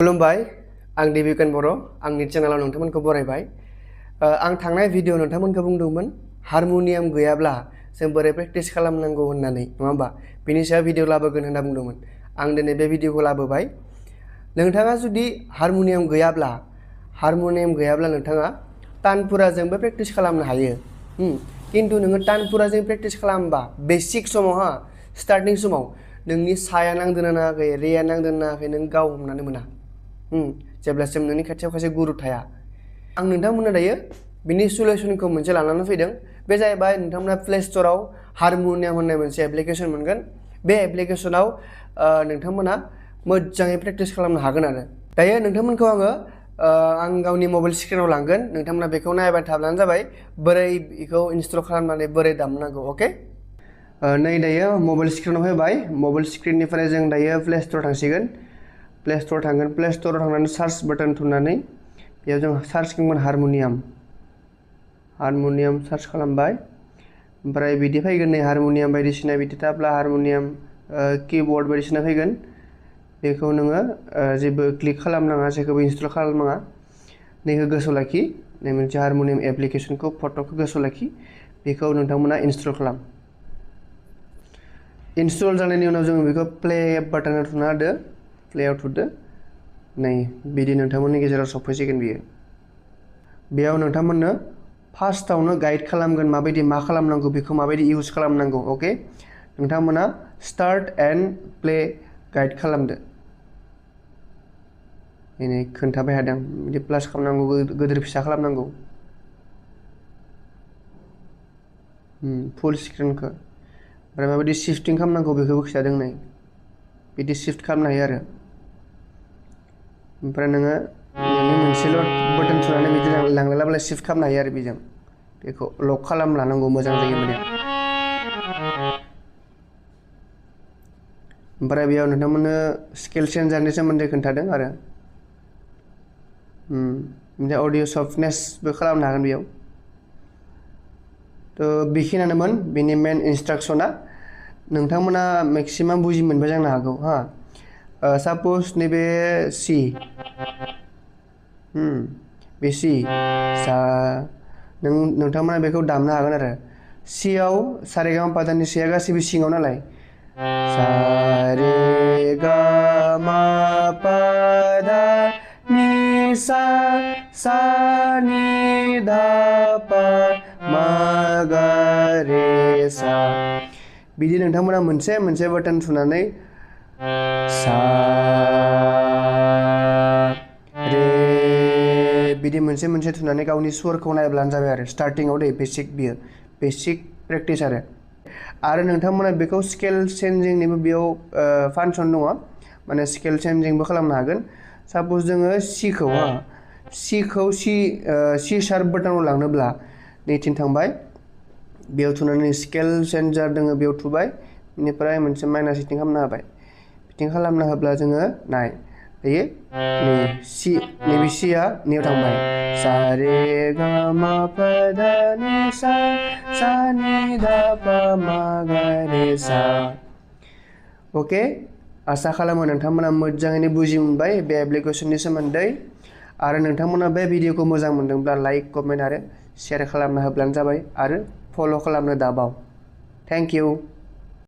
खुलुमबाय आं देबिकान बर' आंनि चेनेलाव नोंथांमोनखौ बरायबाय आं थांनाय भिडिअ नोंथांमोनखौ बुंदोंमोन हारमोनियाम गैयाब्ला जों बोरै प्रेक्टिस खालामनांगौ होननानै नङा होमबा बिनि सायाव भिडिअ लाबोगोन होनना बुंदोंमोन आं दिनै बे भिडिअखौ लाबोबाय नोंथाङा जुदि हारमोनियाम गैयाब्ला नोंथाङा तानपुराजोंबो प्रेक्टिस खालामनो हायो किन्तु नोङो तानपुराजों प्रेक्टिस खालामबा बेसिक समाव स्टार्टिं समाव नोंनि साया नांदोंना नाङाखै रेया नांदोंना नाङाखै नों गाव हमनानै मोना जेब्लासिम नोंनि खाथियाव खायसे गुरु थाया आं नोंथांमोननो दायो बिनि सल्युशनखौ मोनसे लानानै फैदों बे जाहैबाय नोंथांमोना प्ले स्ट'राव हारमोनियाम होननाय मोनसे एप्लिकेसन मोनगोन बे एप्लिकेसनाव नोंथांमोना मोजाङै प्रेक्टिस खालामनो हागोन आरो दायो नोंथांमोनखौ आं गावनि मबाइल स्क्रिनाव लांगोन नोंथांमोना बेखौ नायबाय थाब्लानो जाबाय बोरै बेखौ इनस्टल खालामनानै बोरै दामनांगौ अके नै दायो मबाइल स्क्रिनाव फैबाय मबाइल स्क्रिननिफ्राय जों दायो प्ले स्ट'राव थांसिगोन प्ले स्ट'राव थांगोन प्ले स्ट'राव थांनानै सार्च बाटन थुनानै बेयाव जों सार्च खालामगोन हारमोनियाम सार्च खालामबाय ओमफ्राय बिदि फैगोन नै हारमोनियाम बायदिसिना बिदि थाब्ला हारमोनियाम कीबोर्ड बायदिसिना फैगोन बेखौ नोङो जेबो क्लिक खालामनाङा जेखौबो इनस्टल खालामनाङा नैखौ गोसोआव लाखि नै मोनसे हारमोनियाम एप्लिकेसनखौ फट'खौ गोसोआव लाखि बेखौ नोंथांमोना इनस्टल खालाम इनस्टल जानायनि उनाव जोङो बेखौ प्ले बाटनाव थुना होदो प्लेयाव थुदो नै बिदि नोंथांमोननि गेजेराव सफैसिगोन बियो बेयाव नोंथांमोननो फार्स्टआवनो गाइड खालामगोन माबायदि मा खालामनांगौ बेखौ माबायदि इउज खालामनांगौ अके नोंथांमोना स्टार्ट एन्ड प्ले गाइड खालामदो नै खोन्थाबाय थादों बिदि प्लास खालामनांगौ गोदोर फिसा खालामनांगौ फुल स्क्रिनखौ ओमफ्राय माबायदि शिफ्टिं खालामनांगौ बेखौबो खिथादों नै बिदि शिफ्ट खालामनो हायो आरो ओमफ्राय नोङो नोंनि मोनसेल' बटन थुनानै बिदि लांलाय लाबोलाय शिफ्ट खालामनो हायो आरो बेजों बेखौ लक खालाम लानांगौ मोजां जायो माने ओमफ्राय बेयाव नोंथांमोननो स्केल चेन्जारनि सोमोन्दै खोन्थादों आरो ओमफ्राय अडिअ सफ्टनेसबो खालामनो हागोन बेयाव थ' बेखिनियानोमोन बेनि मेन इन्सट्राक्सना नोंथांमोना मेक्सिमाम बुजि मोनबाय जानो हागौ साप'ज नैबे सि बे सि नोंथांमोना बेखौ दामनो हागोन आरो सियाव सारेगामा पाधानि सिया गासैबो सिङाव नालाय सारेगामा पाधा नि सा सा नि धा पा मा गा रे सा बिदि नोंथांमोना मोनसे मोनसे बाटन थुनानै सा रे बिदि मोनसे मोनसे थुनानै गावनि सुरखौ नायब्लानो जाबाय आरो स्टार्टिंआव बेसिक बियो बेसिक प्रेक्टिस आरो नोंथांमोना बेखौ स्केल चेन्जिंनिबो बेयाव फांसन दङ माने स्केल चेन्जिंबो खालामनो हागोन साप'ज जोङो सिखौ सि शार्प बाटनाव लांनोब्ला नैथिं थांबाय बेयाव थुनानै स्केल चेन्जार दङ बेयाव थुबाय बेनिफ्राय मोनसे माइनास हिटिं खालामना होबाय हिटिं खालामना होब्ला जोङो नाय दायो नैबे सिया नैयाव थांबाय सा रे गा मा पा धा नि सा सा नि धा पा मा गा रे सा अके आसा खालामो नोंथांमोना मोजाङैनो बुजि मोनबाय बे एप्लिकेसननि सोमोन्दै आरो नोंथांमोना बे भिडिअखौ मोजां मोनदोंब्ला लाइक कमेन्ट आरो शेयार खालामना होब्लानो जाबाय आरो फल' खालामनो दाबाव थेंक इउ